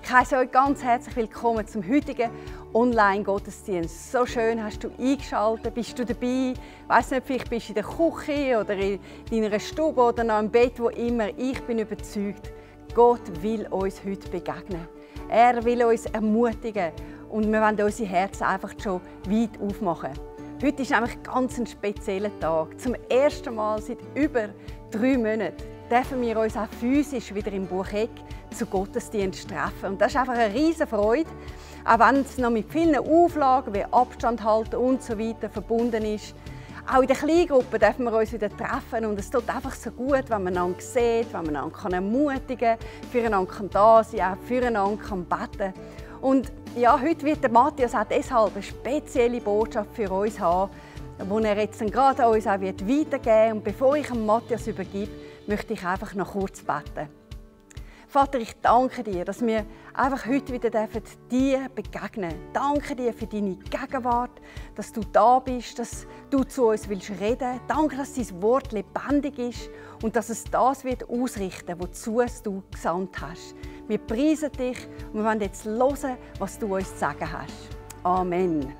Ich heiße euch ganz herzlich willkommen zum heutigen Online-Gottesdienst. So schön hast du eingeschaltet, bist du dabei. Ich weiss nicht, vielleicht bist du in der Küche oder in deiner Stube oder noch im Bett, wo immer. Ich bin überzeugt, Gott will uns heute begegnen. Er will uns ermutigen und wir wollen unsere Herzen einfach schon weit aufmachen. Heute ist nämlich ganz ein spezieller Tag. Zum ersten Mal seit über 3 Monaten dürfen wir uns auch physisch wieder im Bucheck zu Gottesdienst treffen. Und das ist einfach eine riesige Freude, auch wenn es noch mit vielen Auflagen wie Abstand halten und so weiter verbunden ist. Auch in der Kleingruppe dürfen wir uns wieder treffen und es tut einfach so gut, wenn man einander sieht, wenn man einander ermutigen kann, füreinander da sein kann, auch füreinander beten kann. Und ja, heute wird der Matthias auch deshalb eine spezielle Botschaft für uns haben, die er jetzt gerade an uns auch weitergeben wird. Und bevor ich Matthias übergebe, möchte ich einfach noch kurz beten. Vater, ich danke dir, dass wir einfach heute wieder dir begegnen dürfen. Danke dir für deine Gegenwart, dass du da bist, dass du zu uns reden willst. Danke, dass dein Wort lebendig ist und dass es das wird ausrichten, wozu du gesandt hast. Wir preisen dich und wir wollen jetzt hören, was du uns zu sagen hast. Amen.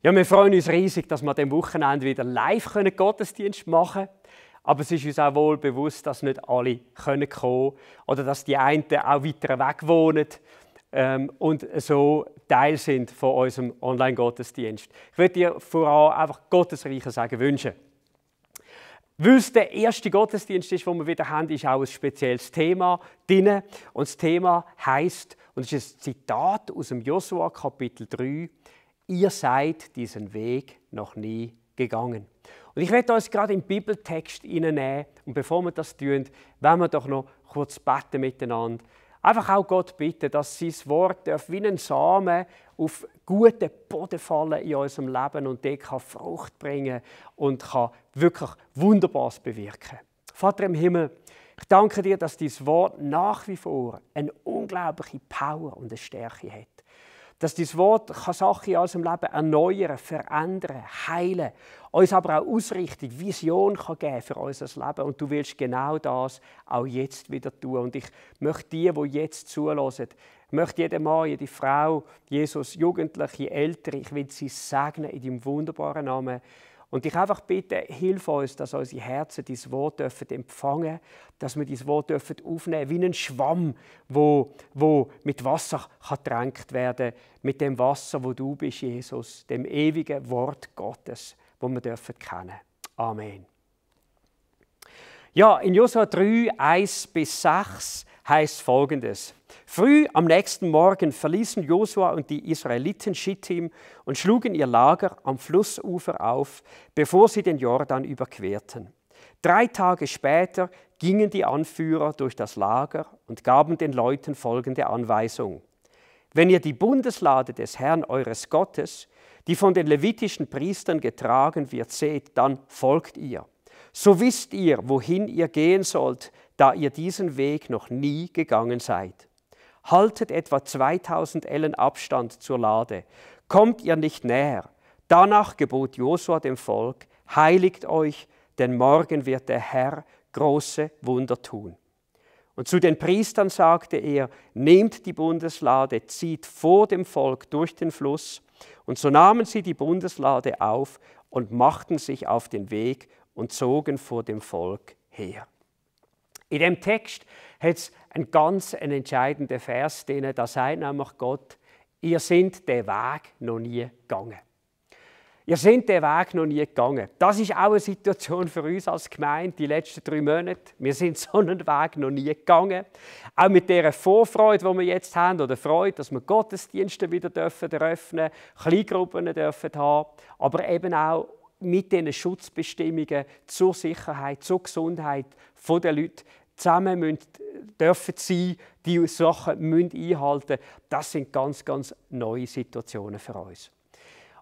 Ja, wir freuen uns riesig, dass wir an diesem Wochenende wieder live Gottesdienst machen können. Aber es ist uns auch wohl bewusst, dass nicht alle kommen können oder dass die einen auch weiter weg wohnen und so Teil sind von unserem Online-Gottesdienst. Ich möchte dir voran einfach Gottesreichen Segen wünschen. Weil es der erste Gottesdienst ist, den wir wieder haben, ist auch ein spezielles Thema drin. Und das Thema heisst, und es ist ein Zitat aus dem Josua Kapitel 3, ihr seid diesen Weg noch nie gegangen. Und ich werde uns gerade im Bibeltext hineinnehmen. Und bevor wir das tun, wollen wir doch noch kurz beten miteinander. Einfach auch Gott bitten, dass sein Wort wie ein Samen auf guten Boden fallen in unserem Leben und der kann Frucht bringen und kann wirklich Wunderbares bewirken. Vater im Himmel, ich danke dir, dass dein Wort nach wie vor eine unglaubliche Power und eine Stärke hat. Dass dein Wort kann Sachen in unserem Leben erneuern, verändern, heilen, uns aber auch Ausrichtung, Vision kann geben für unser Leben. Und du willst genau das auch jetzt wieder tun. Und ich möchte die jetzt zuhören, ich möchte jeden Mann, jede Frau, Jesus, Jugendliche, Ältere, ich will sie segnen in deinem wunderbaren Namen. Und ich einfach bitte, hilf uns, dass unsere Herzen dein Wort empfangen dürfen, dass wir dein Wort aufnehmen dürfen, wie ein Schwamm, wo mit Wasser getränkt werden kann, mit dem Wasser, wo du bist, Jesus, dem ewigen Wort Gottes, das wir kennen dürfen. Amen. Ja, in Josua 3, 1-6 heißt Folgendes. Früh am nächsten Morgen verließen Josua und die Israeliten Schittim und schlugen ihr Lager am Flussufer auf, bevor sie den Jordan überquerten. 3 Tage später gingen die Anführer durch das Lager und gaben den Leuten folgende Anweisung. Wenn ihr die Bundeslade des Herrn eures Gottes, die von den levitischen Priestern getragen wird, seht, dann folgt ihr. So wisst ihr, wohin ihr gehen sollt, da ihr diesen Weg noch nie gegangen seid. Haltet etwa 2000 Ellen Abstand zur Lade. Kommt ihr nicht näher. Danach gebot Josua dem Volk, heiligt euch, denn morgen wird der Herr große Wunder tun. Und zu den Priestern sagte er, nehmt die Bundeslade, zieht vor dem Volk durch den Fluss. Und so nahmen sie die Bundeslade auf und machten sich auf den Weg und zogen vor dem Volk her. In dem Text hat es einen ganz entscheidenden Vers drin, da sagt nämlich Gott, ihr seid den Weg noch nie gegangen. Ihr seid den Weg noch nie gegangen. Das ist auch eine Situation für uns als Gemeinde, die letzten 3 Monate. Wir sind so einen Weg noch nie gegangen. Auch mit dieser Vorfreude, die wir jetzt haben, oder Freude, dass wir Gottesdienste wieder eröffnen dürfen, Kleingruppen dürfen haben, aber eben auch mit diesen Schutzbestimmungen zur Sicherheit, zur Gesundheit der Leute zusammen dürfen sein, die Sachen müssen einhalten. Das sind ganz, ganz neue Situationen für uns.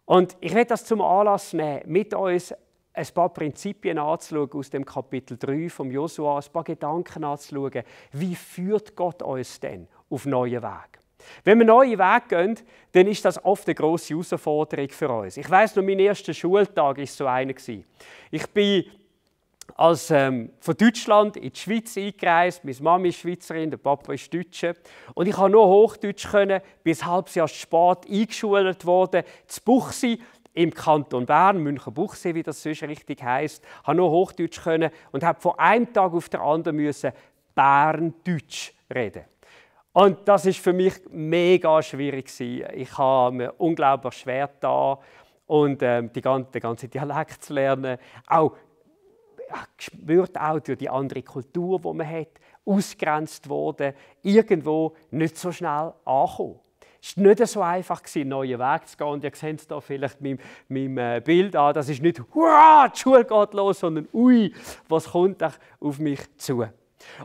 Und ich werde das zum Anlass nehmen, mit uns ein paar Prinzipien anzuschauen aus dem Kapitel 3 vom Josua, ein paar Gedanken anzuschauen. Wie führt Gott uns denn auf neue Wege? Wenn wir neue Wege gehen, dann ist das oft eine grosse Herausforderung für uns. Ich weiss noch, mein erster Schultag war so einer. Ich bin von Deutschland in die Schweiz eingereist. Meine Mama ist Schweizerin, der Papa ist Deutscher. Und ich konnte nur Hochdeutsch können, bis ein halbes Jahr spät eingeschult worden. Zu Buchsi im Kanton Bern, Münchenbuchsee, wie das sonst richtig heisst, habe nur Hochdeutsch können und habe von einem Tag auf den anderen müssen Berndeutsch reden. Und das ist für mich mega schwierig gewesen. Ich habe mir unglaublich schwer getan und den ganzen Dialekt zu lernen. Auch gespürt auch durch die andere Kultur, die man hat, ausgegrenzt worden, irgendwo nicht so schnell ankommen. Es war nicht so einfach, einen neuen Weg zu gehen. Und ihr seht es hier vielleicht meinem Bild an. Das ist nicht «Hurra, die Schule geht los», sondern «Ui, was kommt auf mich zu?»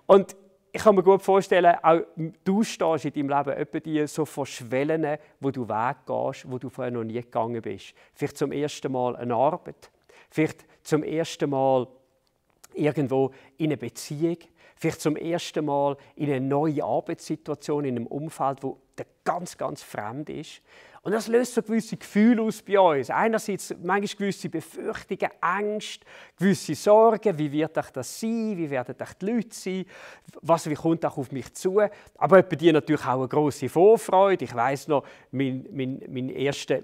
Und ich kann mir gut vorstellen, auch du stehst in deinem Leben etwa die so vor Schwellen, wo du weggehst, wo du vorher noch nie gegangen bist. Vielleicht zum ersten Mal eine Arbeit, vielleicht zum ersten Mal irgendwo in eine Beziehung, vielleicht zum ersten Mal in eine neue Arbeitssituation, in einem Umfeld, wo ganz, ganz fremd ist. Und das löst so gewisse Gefühle aus bei uns. Einerseits manchmal gewisse Befürchtungen, Ängste, gewisse Sorgen. Wie wird das sein? Wie werden die Leute sein? Wie kommt das auf mich zu? Aber bei dir natürlich auch eine grosse Vorfreude. Ich weiss noch, mein erster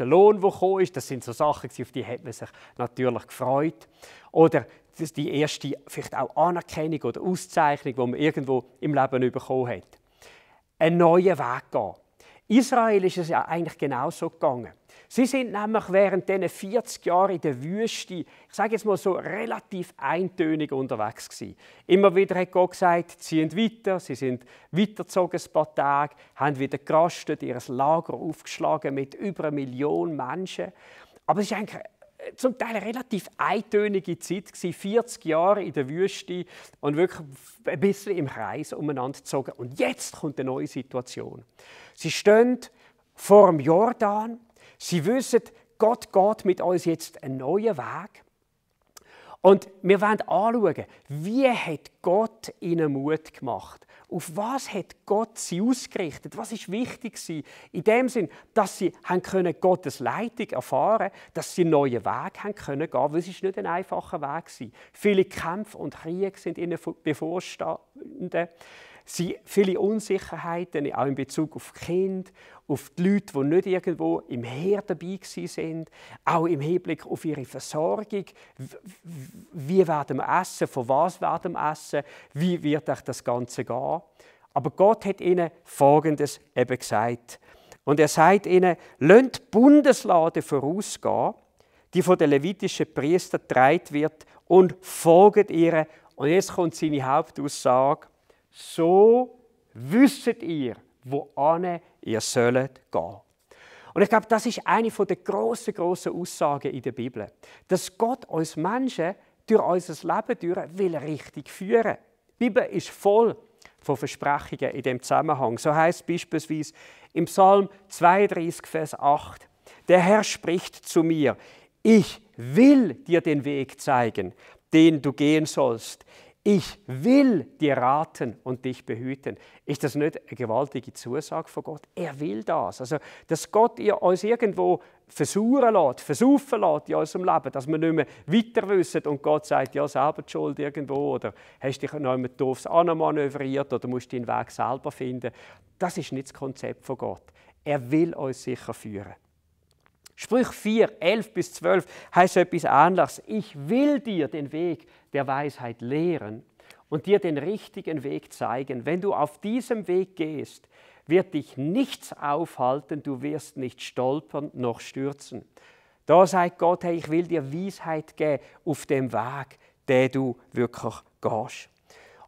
Lohn, der gekommen ist, das sind so Sachen, auf die hat man sich natürlich gefreut. Oder die erste vielleicht auch Anerkennung oder Auszeichnung, die man irgendwo im Leben bekommen hat. Einen neuen Weg gehen. Israel ist es ja eigentlich genau so gegangen. Sie sind nämlich während diesen 40 Jahren in der Wüste, ich sage jetzt mal so, relativ eintönig unterwegs gewesen. Immer wieder hat Gott gesagt, ziehen weiter. Sie sind weitergezogen ein paar Tage, haben wieder gerastet, ihr Lager aufgeschlagen mit über 1 Million Menschen. Aber es ist eigentlich zum Teil eine relativ eintönige Zeit, 40 Jahre in der Wüste und wirklich ein bisschen im Kreis umeinander gezogen. Und jetzt kommt eine neue Situation. Sie stehen vor dem Jordan. Sie wissen, Gott geht mit uns jetzt einen neuen Weg. Und wir wollen anschauen, wie hat Gott ihnen Mut gemacht? Auf was hat Gott sie ausgerichtet? Was ist wichtig gewesen? In dem Sinn, dass sie Gottes Leitung erfahren, dass sie einen neuen Weg gehen können, weil es ist nicht ein einfacher Weg war. Viele Kämpfe und Kriege sind ihnen bevorstanden. Viele Unsicherheiten, auch in Bezug auf die Kinder, auf die Leute, die nicht irgendwo im Heer dabei waren, auch im Hinblick auf ihre Versorgung. Wie werden wir essen? Von was werden wir essen? Wie wird euch das Ganze gehen? Aber Gott hat ihnen Folgendes eben gesagt. Und er sagt ihnen, lasst die Bundeslade vorausgehen, die von den levitischen Priestern getragen wird, und folgt ihr. Und jetzt kommt seine Hauptaussage. So wisset ihr, wohin ihr sollt gehen. Und ich glaube, das ist eine der grossen Aussagen in der Bibel. Dass Gott uns Menschen durch unser Leben will richtig führen. Die Bibel ist voll von Versprechungen in diesem Zusammenhang. So heißt es beispielsweise im Psalm 32, Vers 8. Der Herr spricht zu mir, ich will dir den Weg zeigen, den du gehen sollst. Ich will dir raten und dich behüten. Ist das nicht eine gewaltige Zusage von Gott? Er will das. Also, dass Gott uns irgendwo versuchen lässt in unserem Leben, dass wir nicht mehr weiter wissen und Gott sagt, ja, selber die Schuld irgendwo oder hast dich noch jemand doofs anmanövriert oder musst deinen Weg selber finden. Das ist nicht das Konzept von Gott. Er will uns sicher führen. Sprüche 4, 11-12 heißt etwas Ähnliches. Ich will dir den Weg der Weisheit lehren und dir den richtigen Weg zeigen. Wenn du auf diesem Weg gehst, wird dich nichts aufhalten, du wirst nicht stolpern noch stürzen. Da sagt Gott, hey, ich will dir Weisheit geben auf dem Weg, den du wirklich gehst.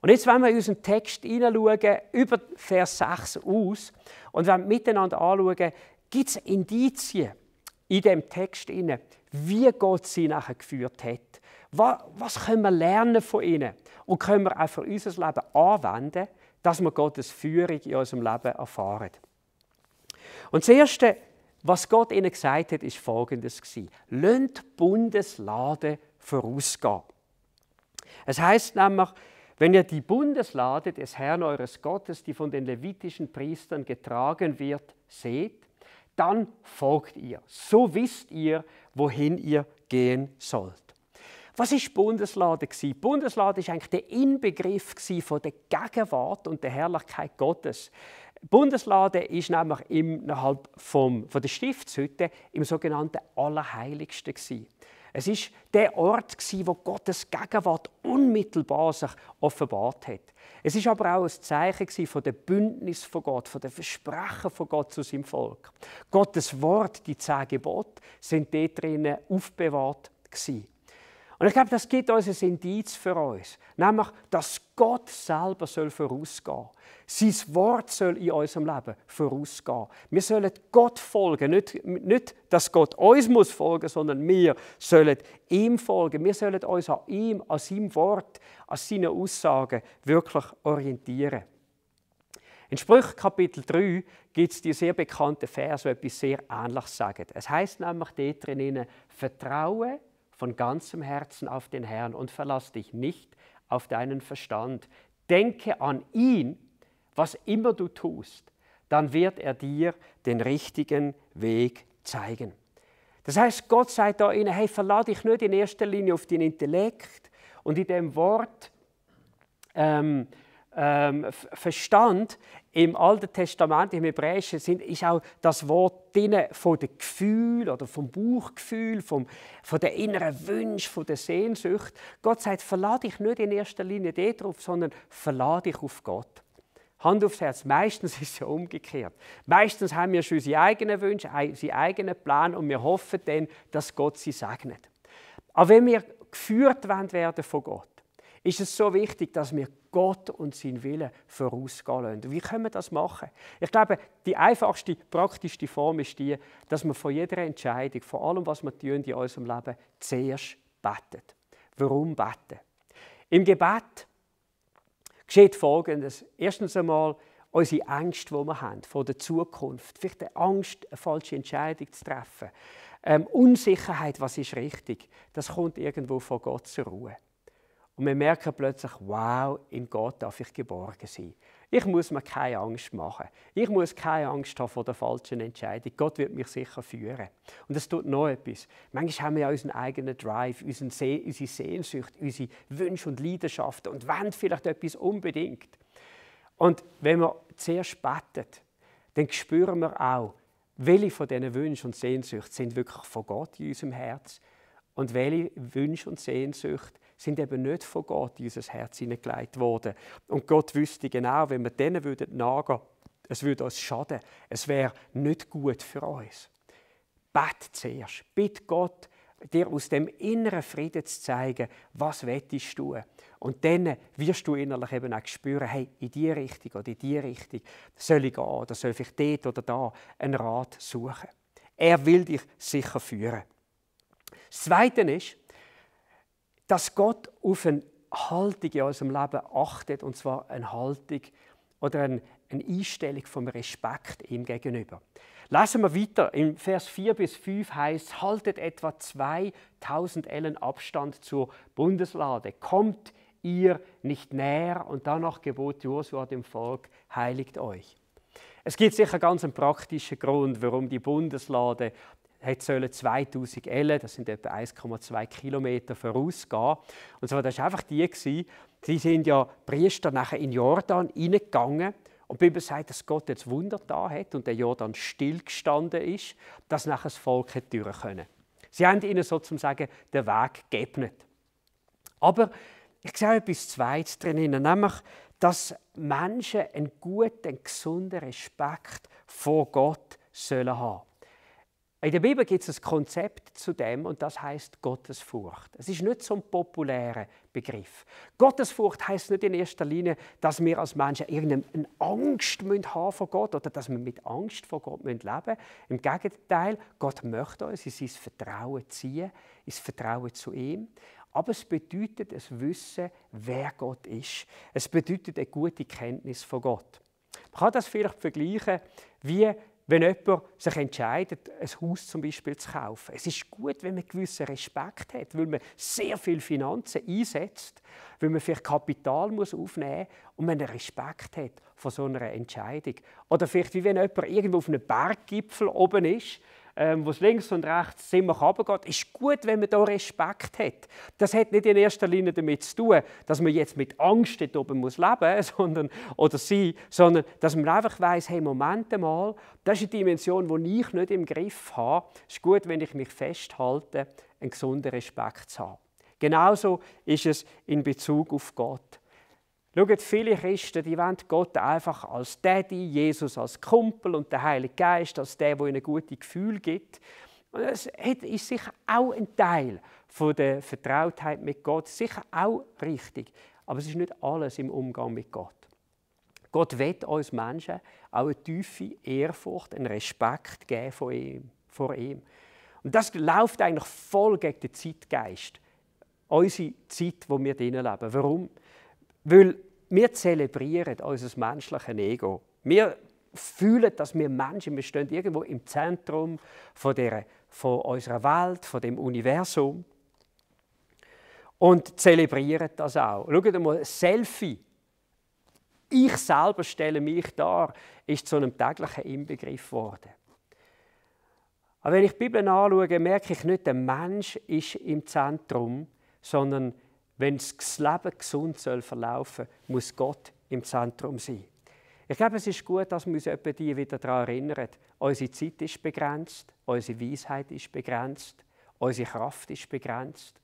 Und jetzt wollen wir in unseren Text hineinschauen, über Vers 6 aus, und wenn wir miteinander anschauen, gibt es Indizien in dem Text, wie Gott sie nachher geführt hat. Was können wir lernen von ihnen? Und können wir auch für unser Leben anwenden, dass wir Gottes Führung in unserem Leben erfahren. Und das Erste, was Gott ihnen gesagt hat, ist Folgendes: Lasst die Bundeslade vorausgehen. Es heisst nämlich, wenn ihr die Bundeslade des Herrn eures Gottes, die von den levitischen Priestern getragen wird, seht, dann folgt ihr. So wisst ihr, wohin ihr gehen sollt. Was war die Bundeslade? Die Bundeslade war eigentlich der Inbegriff von der Gegenwart und der Herrlichkeit Gottes. Die Bundeslade ist nämlich innerhalb von der Stiftshütte im sogenannten Allerheiligsten. Es war der Ort, wo Gottes Gegenwart unmittelbar sich offenbart hat. Es war aber auch ein Zeichen von dem Bündnis von Gott, von dem Versprechen von Gott zu seinem Volk. Gottes Wort, die 10 Gebote, sind dort drinnen aufbewahrt gewesen. Und ich glaube, das gibt uns ein Indiz für uns, nämlich, dass Gott selber vorausgehen soll. Sein Wort soll in unserem Leben vorausgehen. Wir sollen Gott folgen, nicht, dass Gott uns folgen muss, sondern wir sollen ihm folgen. Wir sollen uns an ihm, an seinem Wort, an seinen Aussagen wirklich orientieren. In Sprüche Kapitel 3 gibt es die sehr bekannten Verse, die etwas sehr Ähnliches sagen. Es heisst nämlich dort drinnen: Vertraue von ganzem Herzen auf den Herrn und verlass dich nicht auf deinen Verstand. Denke an ihn, was immer du tust, dann wird er dir den richtigen Weg zeigen. Das heißt, Gott sagt da ihnen: Hey, verlass dich nicht in erster Linie auf deinen Intellekt und in dem Wort Verstand. Im Alten Testament, im Hebräischen, ist auch das Wort drin von dem Gefühl oder vom Bauchgefühl, von den inneren Wünschen, von der Sehnsucht. Gott sagt, verlass dich nicht in erster Linie darauf, sondern verlass dich auf Gott. Hand aufs Herz, meistens ist es ja umgekehrt. Meistens haben wir schon unsere eigenen Wünsche, unsere eigenen Pläne und wir hoffen dann, dass Gott sie segnet. Aber wenn wir geführt werden von Gott, ist es so wichtig, dass wir Gott und seinen Willen vorausgehen lassen. Wie können wir das machen? Ich glaube, die einfachste, praktischste Form ist die, dass wir von jeder Entscheidung, von allem, was wir tun in unserem Leben, zuerst beten. Warum beten? Im Gebet geschieht Folgendes. Erstens einmal unsere Ängste, die wir haben vor der Zukunft. Vielleicht die Angst, eine falsche Entscheidung zu treffen. Unsicherheit, was ist richtig. Das kommt irgendwo von Gott zur Ruhe. Und wir merken plötzlich, wow, in Gott darf ich geborgen sein. Ich muss mir keine Angst machen. Ich muss keine Angst haben vor der falschen Entscheidung. Gott wird mich sicher führen. Und es tut noch etwas. Manchmal haben wir ja unseren eigenen Drive, unsere Sehnsucht, unsere Wünsche und Leidenschaften und wollen vielleicht etwas unbedingt. Und wenn wir zuerst beten, dann spüren wir auch, welche von diesen Wünschen und Sehnsüchten sind wirklich von Gott in unserem Herz und welche Wünsche und Sehnsüchte sind eben nicht von Gott in unser Herz hineingelegt worden. Und Gott wüsste genau, wenn wir denen nachgehen würden, es würde uns schaden. Es wäre nicht gut für uns. Bet zuerst. Bitte Gott, dir aus dem inneren Frieden zu zeigen, was willst du. Und dann wirst du innerlich eben auch spüren, hey, in diese Richtung oder in diese Richtung soll ich gehen oder soll ich dort oder da einen Rat suchen. Er will dich sicher führen. Das Zweite ist, dass Gott auf eine Haltung in unserem Leben achtet, und zwar eine Haltung oder eine Einstellung vom Respekt ihm gegenüber. Lesen wir weiter. Im Vers 4 bis 5 heißt: Haltet etwa 2000 Ellen Abstand zur Bundeslade. Kommt ihr nicht näher? Und danach gebot Josua dem Volk: Heiligt euch. Es gibt sicher ganz einen praktischen Grund, warum die Bundeslade 2000 Ellen, das sind etwa 1,2 Kilometer, vorausgehen. Und zwar, das war einfach die sind ja Priester nachher in Jordan hineingegangen. Und die Bibel sagt, dass Gott jetzt Wunder da hat und der Jordan stillgestanden ist, dass nachher das Volk durch können. Sie haben ihnen sozusagen den Weg geebnet. Aber ich sehe etwas Zweites drin, nämlich, dass Menschen einen guten, gesunden Respekt vor Gott sollen haben. In der Bibel gibt es ein Konzept zu dem, und das heißt Gottesfurcht. Es ist nicht so ein populärer Begriff. Gottesfurcht heißt nicht in erster Linie, dass wir als Menschen irgendeine Angst haben vor Gott oder dass wir mit Angst vor Gott leben müssen. Im Gegenteil, Gott möchte uns in sein Vertrauen ziehen, ins Vertrauen zu ihm. Aber es bedeutet ein Wissen, wer Gott ist. Es bedeutet eine gute Kenntnis von Gott. Man kann das vielleicht vergleichen, wie wenn jemand sich entscheidet, ein Haus zum Beispiel zu kaufen. Es ist gut, wenn man einen gewissen Respekt hat, weil man sehr viel Finanzen einsetzt, weil man vielleicht Kapital aufnehmen muss und man einen Respekt hat von so einer Entscheidung. Oder vielleicht wie wenn jemand irgendwo auf einem Berggipfel oben ist wo es links und rechts ziemlich runtergeht, ist gut, wenn man da Respekt hat. Das hat nicht in erster Linie damit zu tun, dass man jetzt mit Angst dort oben muss leben sondern dass man einfach weiss, hey, Moment mal, das ist eine Dimension, die ich nicht im Griff habe. Es ist gut, wenn ich mich festhalte, einen gesunden Respekt zu haben. Genauso ist es in Bezug auf Gott. Schaut, viele Christen, die wollen Gott einfach als Daddy, Jesus als Kumpel und der Heilige Geist als der ihnen gute Gefühle gibt. Und das ist sicher auch ein Teil von der Vertrautheit mit Gott, sicher auch richtig. Aber es ist nicht alles im Umgang mit Gott. Gott will uns Menschen auch eine tiefe Ehrfurcht, einen Respekt geben vor ihm. Und das läuft eigentlich voll gegen den Zeitgeist. Unsere Zeit, wo wir drinnen leben. Warum? Weil wir zelebrieren unser menschliches Ego. Wir fühlen, dass wir Menschen, wir stehen irgendwo im Zentrum von unserer Welt, von dem Universum. Und zelebrieren das auch. Schaut mal, ein Selfie. Ich selber stelle mich dar, ist zu einem täglichen Inbegriff geworden. Aber wenn ich die Bibel anschaue, merke ich nicht, der Mensch ist im Zentrum, sondern wenn das Leben gesund verlaufen soll, muss Gott im Zentrum sein. Ich glaube, es ist gut, dass wir uns die wieder daran erinnern. Unsere Zeit ist begrenzt, unsere Weisheit ist begrenzt, unsere Kraft ist begrenzt.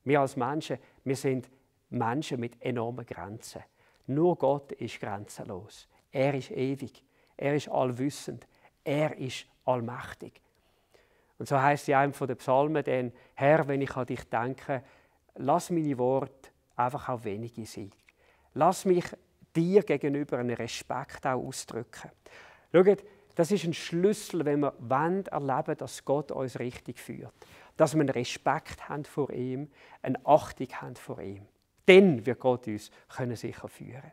Wir als Menschen, wir sind Menschen mit enormen Grenzen. Nur Gott ist grenzenlos. Er ist ewig, er ist allwissend, er ist allmächtig. Und so heißt es in einem der Psalmen, denn Herr, wenn ich an dich denke, lass meine Worte einfach auch wenige sein. Lass mich dir gegenüber einen Respekt auch ausdrücken. Schaut, das ist ein Schlüssel, wenn wir erleben, dass Gott uns richtig führt. Dass wir einen Respekt haben vor ihm, eine Achtung haben vor ihm. Dann wird Gott uns sicher führen.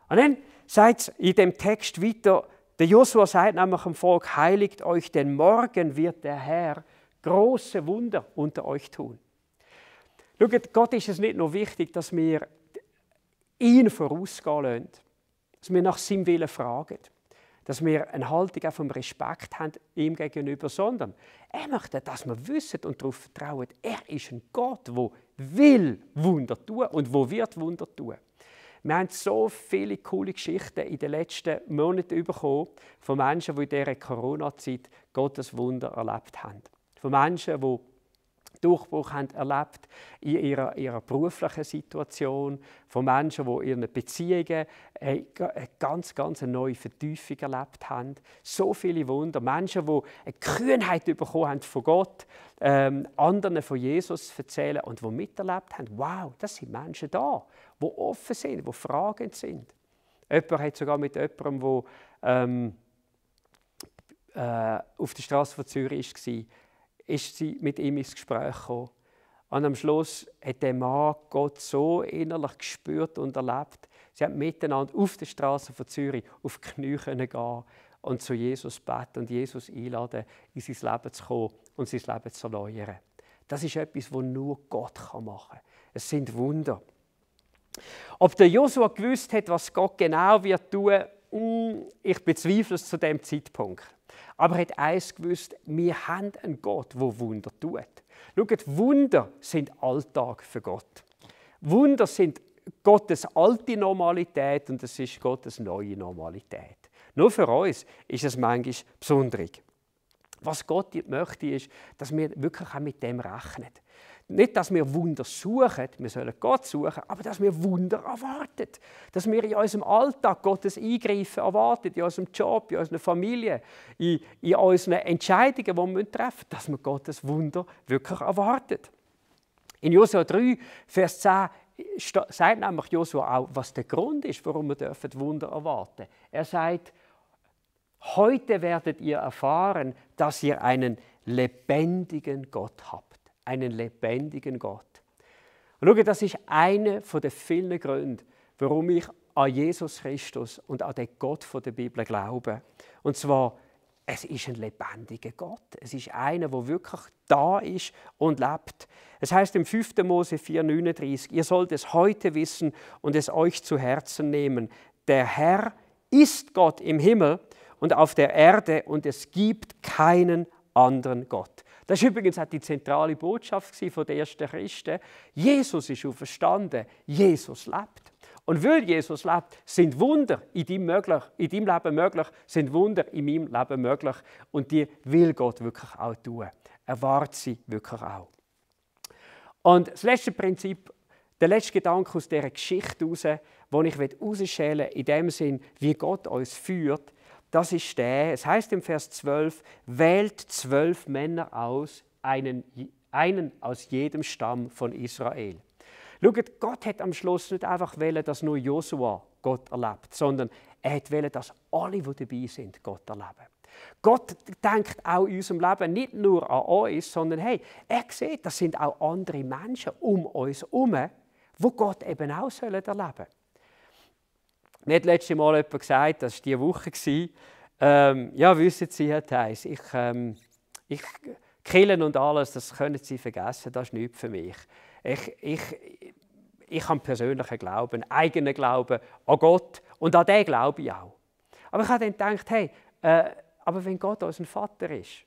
Und dann sagt es in dem Text weiter, der Josua sagt nämlich dem Volk, heiligt euch, denn morgen wird der Herr große Wunder unter euch tun. Schaut, Gott ist es nicht nur wichtig, dass wir ihn vorausgehen lassen, dass wir nach seinem Willen fragen, dass wir eine Haltung auch vom Respekt haben ihm gegenüber, sondern er möchte, dass wir wissen und darauf vertrauen, er ist ein Gott, der will Wunder tun und wo wird Wunder tun. Wir haben so viele coole Geschichten in den letzten Monaten bekommen von Menschen, die in dieser Corona-Zeit Gottes Wunder erlebt haben. Von Menschen, die Durchbruch haben erlebt in ihrer beruflichen Situation, von Menschen, die in ihren Beziehungen eine ganz neue Vertiefung erlebt haben. So viele Wunder. Menschen, die eine Kühnheit bekommen haben von Gott, anderen von Jesus erzählen und die miterlebt haben. Wow, das sind Menschen da, die offen sind, die fragend sind. Jemand hat sogar mit jemandem, der auf der Straße von Zürich war, ist sie mit ihm ins Gespräch gekommen. Und am Schluss hat der Mann Gott so innerlich gespürt und erlebt. Sie haben miteinander auf der Straße von Zürich auf die Knie gehen und zu Jesus beten und Jesus einladen, in sein Leben zu kommen und sein Leben zu erneuern. Das ist etwas, was nur Gott machen kann. Es sind Wunder. Ob der Josua gewusst hat, was Gott genau wird tun, ich bezweifle es zu dem Zeitpunkt. Aber er hat eins gewusst, wir haben einen Gott, der Wunder tut. Schaut, Wunder sind Alltag für Gott. Wunder sind Gottes alte Normalität und es ist Gottes neue Normalität. Nur für uns ist es manchmal besonders. Was Gott möchte, ist, dass wir wirklich auch mit dem rechnen. Nicht, dass wir Wunder suchen, wir sollen Gott suchen, aber dass wir Wunder erwarten. Dass wir in unserem Alltag Gottes Eingreifen erwarten, in unserem Job, in unserer Familie, in unseren Entscheidungen, die wir treffen, dass wir Gottes Wunder wirklich erwarten. In Josua 3, Vers 10 sagt nämlich Josua auch, was der Grund ist, warum wir Wunder erwarten dürfen. Er sagt, heute werdet ihr erfahren, dass ihr einen lebendigen Gott habt. Einen lebendigen Gott. Und schau, das ist einer der vielen Gründe, warum ich an Jesus Christus und an den Gott der Bibel glaube. Und zwar, es ist ein lebendiger Gott. Es ist einer, der wirklich da ist und lebt. Es heißt im 5. Mose 4,39, ihr sollt es heute wissen und es euch zu Herzen nehmen. Der Herr ist Gott im Himmel und auf der Erde und es gibt keinen anderen Gott. Das war übrigens auch die zentrale Botschaft von den ersten Christen. Jesus ist auferstanden, Jesus lebt. Und weil Jesus lebt, sind Wunder in deinem Leben möglich, sind Wunder in meinem Leben möglich. Und die will Gott wirklich auch tun. Erwartet sie wirklich auch. Und das letzte Prinzip, der letzte Gedanke aus dieser Geschichte heraus, den ich herausschälen will, in dem Sinn, wie Gott uns führt, das ist der, es heißt im Vers 12, wählt 12 Männer aus, einen aus jedem Stamm von Israel. Schaut, Gott hat am Schluss nicht einfach wollen, dass nur Josua Gott erlebt, sondern er wollte, dass alle, die dabei sind, Gott erleben. Gott denkt auch in unserem Leben nicht nur an uns, sondern hey, er sieht, das sind auch andere Menschen um uns herum, die Gott eben auch erleben sollen. Mir hat letztes Mal jemand gesagt, das war diese Woche, ja, wissen Sie, Herr Theis, ich Killen und alles, das können Sie vergessen, das ist nichts für mich. Ich habe einen persönlichen Glauben, einen eigenen Glauben an Gott und an den glaube ich auch. Aber ich habe dann gedacht, hey, aber wenn Gott unser Vater ist,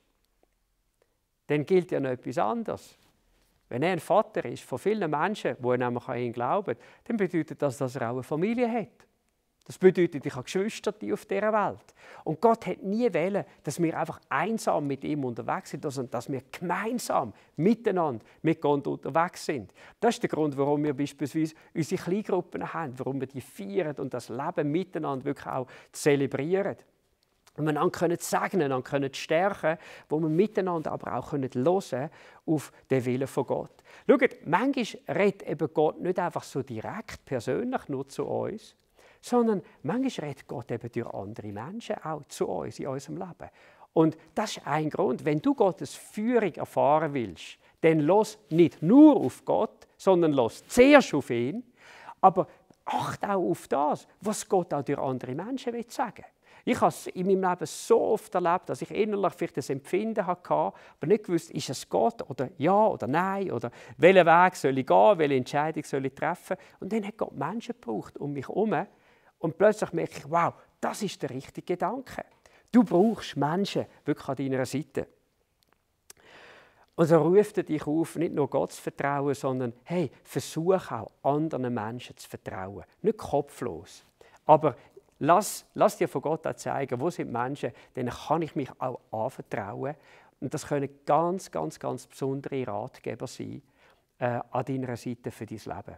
dann gilt ja noch etwas anderes. Wenn er ein Vater ist von vielen Menschen, die nämlich an ihn glauben, dann bedeutet das, dass er auch eine Familie hat. Das bedeutet, ich habe Geschwister auf dieser Welt. Und Gott hat nie wollen, dass wir einfach einsam mit ihm unterwegs sind, sondern dass wir gemeinsam miteinander mit Gott unterwegs sind. Das ist der Grund, warum wir beispielsweise unsere Kleingruppen haben, warum wir die feiern und das Leben miteinander wirklich auch zelebrieren. Und wir einander segnen, einander stärken, wo wir miteinander aber auch hören auf den Willen von Gott. Schaut, manchmal redet eben Gott nicht einfach so direkt, persönlich nur zu uns, sondern manchmal redet Gott eben durch andere Menschen auch zu uns in unserem Leben. Und das ist ein Grund, wenn du Gottes Führung erfahren willst, dann los nicht nur auf Gott, sondern los zuerst auf ihn, aber achte auch auf das, was Gott auch durch andere Menschen sagen will. Ich habe es in meinem Leben so oft erlebt, dass ich innerlich vielleicht das Empfinden hatte, aber nicht gewusst, ist es Gott oder ja oder nein oder welchen Weg soll ich gehen, welche Entscheidung soll ich treffen. Und dann hat Gott Menschen gebraucht um mich herum und plötzlich merke ich, wow, das ist der richtige Gedanke. Du brauchst Menschen wirklich an deiner Seite. Und so ruft er dich auf, nicht nur Gott zu vertrauen, sondern hey, versuch auch anderen Menschen zu vertrauen. Nicht kopflos, aber Lass dir von Gott auch zeigen, wo sind Menschen, denen kann ich mich auch anvertrauen. Und das können ganz, ganz, ganz besondere Ratgeber sein an deiner Seite für dein Leben.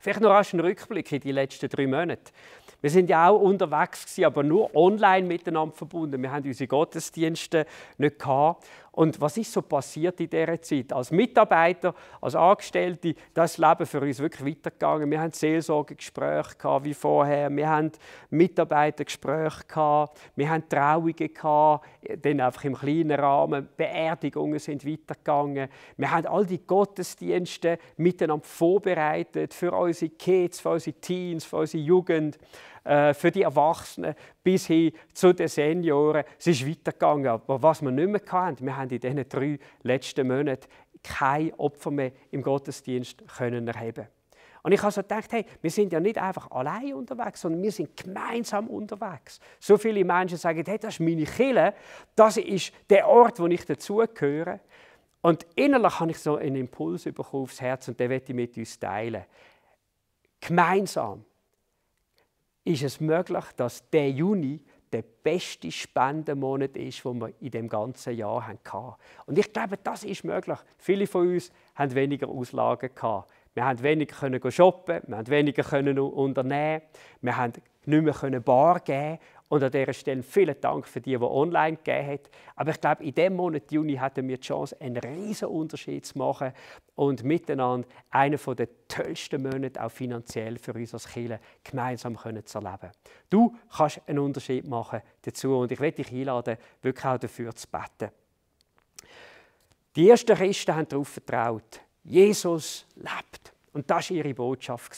Vielleicht noch einen Rückblick in die letzten 3 Monate. Wir sind ja auch unterwegs, aber nur online miteinander verbunden. Wir haben unsere Gottesdienste nicht gehabt. Und was ist so passiert in dieser Zeit? Als Mitarbeiter, als Angestellte, das Leben für uns wirklich weitergegangen. Wir haben Seelsorgegespräche gehabt wie vorher. Wir haben Mitarbeitergespräche gehabt. Wir haben Trauungen gehabt, dann einfach im kleinen Rahmen. Beerdigungen sind weitergegangen. Wir haben all die Gottesdienste miteinander vorbereitet für unsere Kids, für unsere Teens, für unsere Jugend, für die Erwachsenen bis hin zu den Senioren. Es ist weitergegangen. Aber was wir nicht mehr hatten, wir haben in diesen 3 letzten Monaten kein Opfer mehr im Gottesdienst erheben. Und ich habe so gedacht, hey, wir sind ja nicht einfach allein unterwegs, sondern wir sind gemeinsam unterwegs. So viele Menschen sagen, hey, das ist meine Kirche, das ist der Ort, wo ich dazugehöre. Und innerlich habe ich so einen Impuls bekommen aufs Herz und den möchte ich mit uns teilen. Gemeinsam ist es möglich, dass der Juni der beste Spendenmonat ist, den wir in dem ganzen Jahr hatten. Und ich glaube, das ist möglich. Viele von uns haben weniger Auslagen gehabt. Wir haben weniger shoppen, wir haben weniger unternehmen, wir haben nicht mehr Bar geben. Und an dieser Stelle vielen Dank für die online gegeben haben. Aber ich glaube, in diesem Monat Juni hatten wir die Chance, einen riesen Unterschied zu machen und miteinander einen der tollsten Monate auch finanziell für uns als Kirche gemeinsam zu erleben. Du kannst einen Unterschied machen dazu und ich möchte dich einladen, wirklich auch dafür zu beten. Die ersten Christen haben darauf vertraut, Jesus lebt. Und das war ihre Botschaft.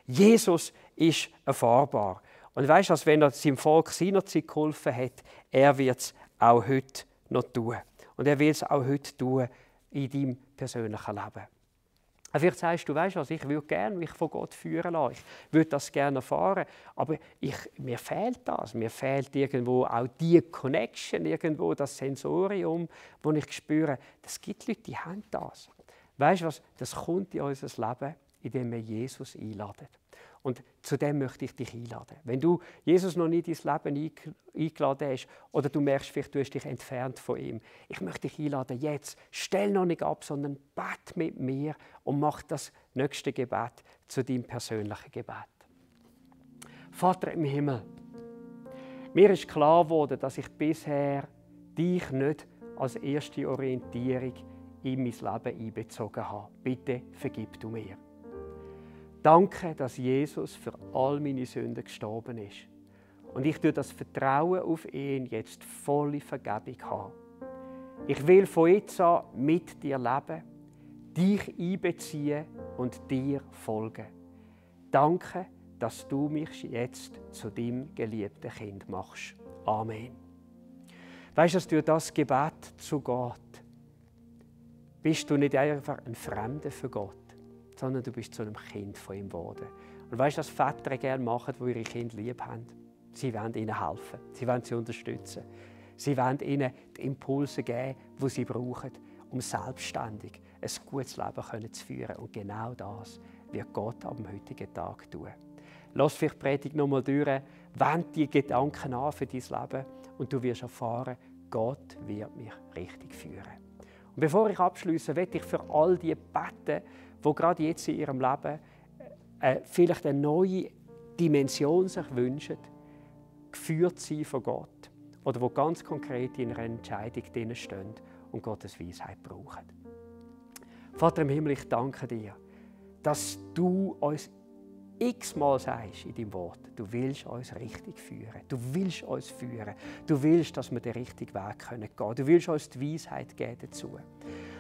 Jesus ist erfahrbar. Und weißt du, als wenn er seinem Volk seinerzeit geholfen hat, er wird es auch heute noch tun. Und er will es auch heute tun in deinem persönlichen Leben. Vielleicht sagst du, weißt du was, ich würde gerne mich von Gott führen lassen. Ich würde das gerne erfahren, aber mir fehlt das. Mir fehlt irgendwo auch die Connection, irgendwo das Sensorium, wo ich spüre, es gibt Leute, die haben das. Weißt du was, das kommt in unser Leben, indem wir Jesus einladen. Und zu dem möchte ich dich einladen. Wenn du Jesus noch nie in dein Leben eingeladen hast oder du merkst, vielleicht du hast dich entfernt von ihm, ich möchte dich einladen, jetzt stell noch nicht ab, sondern bete mit mir und mach das nächste Gebet zu deinem persönlichen Gebet. Vater im Himmel, mir ist klar geworden, dass ich bisher dich nicht als erste Orientierung in mein Leben einbezogen habe. Bitte vergib du mir. Danke, dass Jesus für all meine Sünden gestorben ist. Und ich tue das Vertrauen auf ihn jetzt volle Vergebung haben. Ich will von jetzt an mit dir leben, dich einbeziehen und dir folgen. Danke, dass du mich jetzt zu deinem geliebten Kind machst. Amen. Weißt du, dass durch das Gebet zu Gott bist du nicht einfach ein Fremder für Gott, sondern du bist zu einem Kind von ihm geworden. Und weißt du, was Väter gerne machen, die ihre Kinder lieb haben? Sie wollen ihnen helfen, sie wollen sie unterstützen. Sie wollen ihnen die Impulse geben, die sie brauchen, um selbstständig ein gutes Leben zu führen. Und genau das wird Gott am heutigen Tag tun. Lass vielleicht die Predigt noch einmal durch, wend die Gedanken an für dein Leben und du wirst erfahren, Gott wird mich richtig führen. Und bevor ich abschliesse, möchte ich für all die beten, die gerade jetzt in ihrem Leben vielleicht eine neue Dimension sich wünschen, geführt sein von Gott oder die ganz konkret in einer Entscheidung drin stehen und Gottes Weisheit brauchen. Vater im Himmel, ich danke dir, dass du uns x-mal sagst in deinem Wort, du willst uns richtig führen, du willst uns führen, du willst, dass wir den richtigen Weg gehen können, du willst uns die Weisheit geben dazu.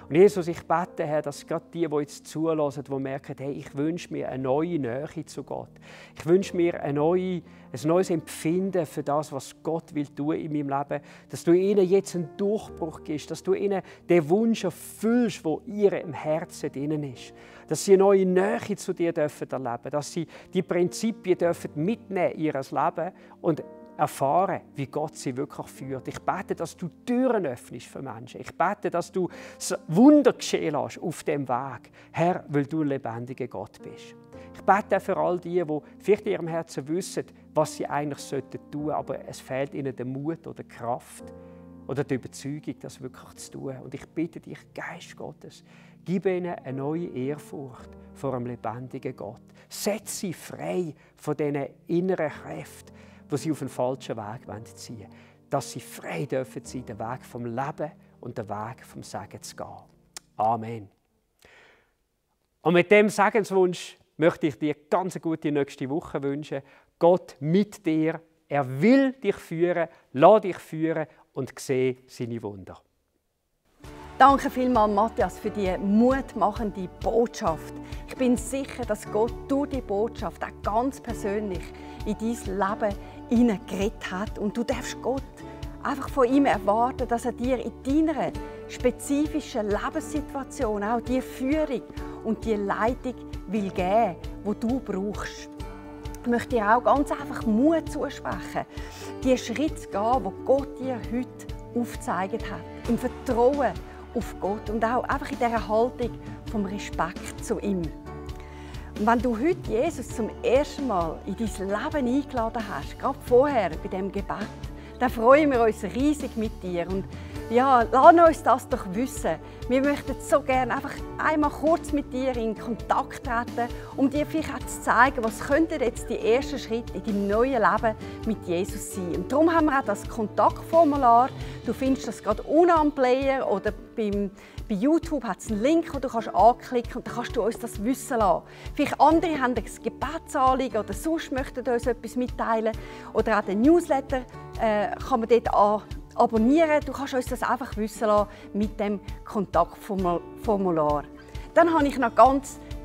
Und Jesus, ich bete, Herr, dass gerade die jetzt zulassen, die merken, hey, ich wünsche mir eine neue Nähe zu Gott. Ich wünsche mir ein neues Empfinden für das, was Gott will tun in meinem Leben. Dass du ihnen jetzt einen Durchbruch gibst, dass du ihnen den Wunsch erfüllst, der ihr im Herzen drin ist. Dass sie eine neue Nähe zu dir erleben dürfen, dass sie die Prinzipien mitnehmen in ihr Leben und erfahren, wie Gott sie wirklich führt. Ich bete, dass du Türen öffnest für Menschen. Ich bete, dass du das Wunder geschehen lässt auf dem Weg. Herr, weil du ein lebendiger Gott bist. Ich bete für all die vielleicht in ihrem Herzen wissen, was sie eigentlich tun sollten, aber es fehlt ihnen der Mut oder die Kraft oder die Überzeugung, das wirklich zu tun. Und ich bitte dich, Geist Gottes, gib ihnen eine neue Ehrfurcht vor einem lebendigen Gott. Setz sie frei von diesen inneren Kräften, wo sie auf einen falschen Weg ziehen wollen. Dass sie frei dürfen sein, den Weg vom Leben und den Weg vom Segen zu gehen. Amen. Und mit dem Segenswunsch möchte ich dir ganz eine gute nächste Woche wünschen. Gott mit dir. Er will dich führen, lass dich führen und sehe seine Wunder. Danke vielmals, Matthias, für die mutmachende Botschaft. Ich bin sicher, dass Gott durch die Botschaft auch ganz persönlich in dein Leben hineingeredet hat. Und du darfst Gott einfach von ihm erwarten, dass er dir in deiner spezifischen Lebenssituation auch die Führung und die Leitung will geben, die du brauchst. Ich möchte dir auch ganz einfach Mut zusprechen, die Schritte zu gehen, die Gott dir heute aufgezeigt hat. Im Vertrauen auf Gott und auch einfach in dieser Haltung vom Respekt zu ihm. Und wenn du heute Jesus zum ersten Mal in dein Leben eingeladen hast, gerade vorher bei diesem Gebet, dann freuen wir uns riesig mit dir. Und ja, lass uns das doch wissen. Wir möchten so gerne einfach einmal kurz mit dir in Kontakt treten, um dir vielleicht auch zu zeigen, was könnten jetzt die ersten Schritte in deinem neuen Leben mit Jesus sein. Und darum haben wir auch das Kontaktformular. Du findest das gerade unten am Player oder bei YouTube hat es einen Link, den du anklicken kannst und dann kannst du uns das wissen lassen. Vielleicht andere haben ein Gebetsanliegen oder sonst möchten uns etwas mitteilen oder auch den Newsletter kann man dort abonnieren. Du kannst uns das einfach wissen lassen mit dem Kontaktformular. Dann habe ich noch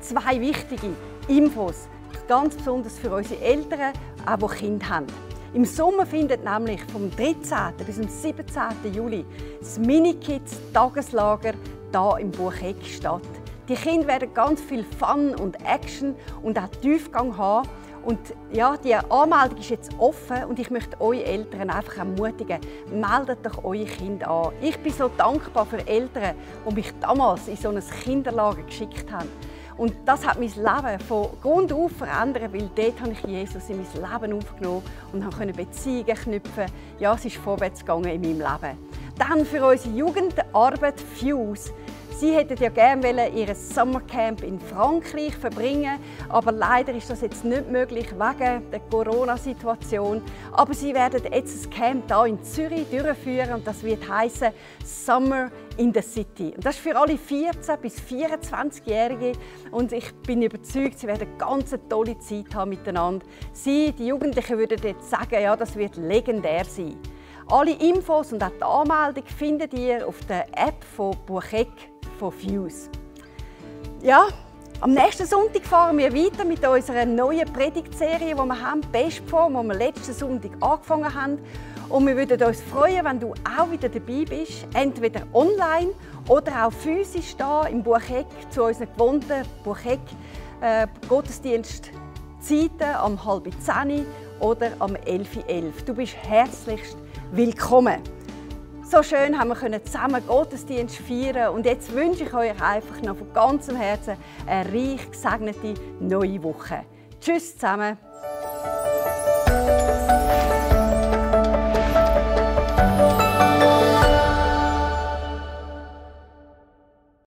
zwei wichtige Infos, ganz besonders für unsere Eltern, auch die Kinder haben. Im Sommer findet nämlich vom 13. bis zum 17. Juli das Mini-Kids-Tageslager hier im Bucheck statt. Die Kinder werden ganz viel Fun und Action und auch Tiefgang haben. Und ja, die Anmeldung ist jetzt offen und ich möchte eure Eltern einfach ermutigen, meldet doch eure Kinder an. Ich bin so dankbar für Eltern, die mich damals in so ein Kinderlager geschickt haben. Und das hat mein Leben von Grund auf verändert, weil dort habe ich Jesus in mein Leben aufgenommen und konnte Beziehungen knüpfen. Ja, es ist vorwärts gegangen in meinem Leben. Dann für unsere Jugendarbeit Fuse. Sie hätten ja gerne ihr Sommercamp in Frankreich verbringen, aber leider ist das jetzt nicht möglich wegen der Corona-Situation. Aber sie werden jetzt ein Camp hier in Zürich durchführen und das wird heißen Summer in the City. Und das ist für alle 14- bis 24-Jährige und ich bin überzeugt, sie werden eine ganz tolle Zeit haben miteinander. Sie, die Jugendlichen, würden jetzt sagen, ja, das wird legendär sein. Alle Infos und auch die Anmeldung findet ihr auf der App von Bucheck von Fuse. Ja, am nächsten Sonntag fahren wir weiter mit unserer neuen Predigtserie, die wir haben, Bestform, die wir letzten Sonntag angefangen haben. Und wir würden uns freuen, wenn du auch wieder dabei bist, entweder online oder auch physisch da im Bucheck zu unseren gewohnten Bucheck-Gottesdienstzeiten am 9:30 oder am 11:11. Du bist herzlichst willkommen. So schön haben wir zusammen Gottesdienst feiern und jetzt wünsche ich euch einfach noch von ganzem Herzen eine reich gesegnete neue Woche. Tschüss zusammen.